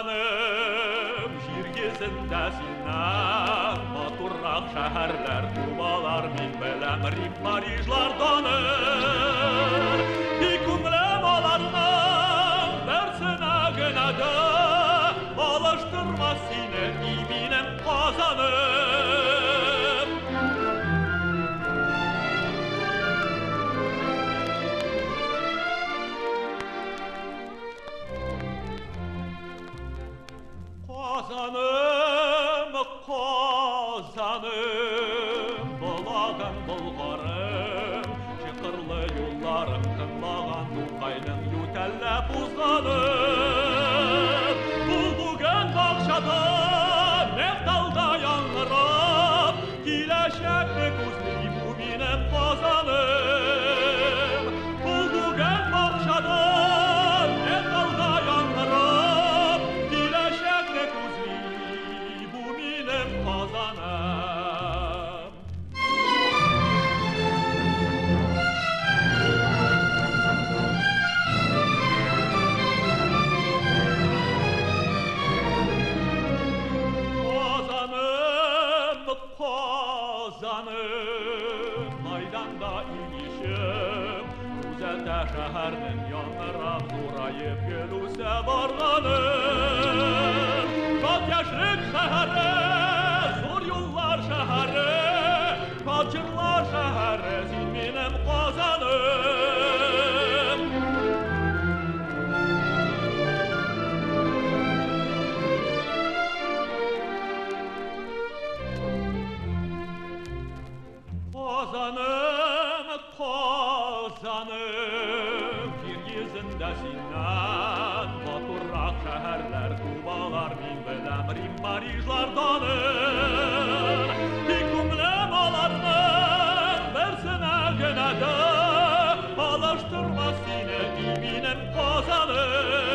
Казаным, җир йөзендә синнән матуррак шәһәрләр тубалар, мин беләм, Рим, Парижлар даныр. Тик күңелем аларның берсенә генә дә алыштырмас сине, и минем Казаным. Казаным, Казаным, Болагым, Болгарым, чокырлы юлларың тыңлаган Тукайның ютәлләп узганын. Ул бүген бакчада мехталда яңгырап, киләчәкне күзли бу минем Казаным. Ул бүген бакчада мехталда яңгырап, киләчәкне күзли бу минем Казаным. Казаным, Казаным, майданда инишем, күзәтә шәһәрнең яңгырап, зураеп гел үсә барганын. Шат яшьлек шәһәре, зур юллар шәһәре, шат җырлар шәһәре, син минем Казаным. Казаным, Казаным, җир йөзендә синнән матуррак шәһәрләр тубалар, мин беләм, Рим, Парижлар даныр. Тик күңелем аларның берсенә генә дә алыштырмас сине, и минем Казаным.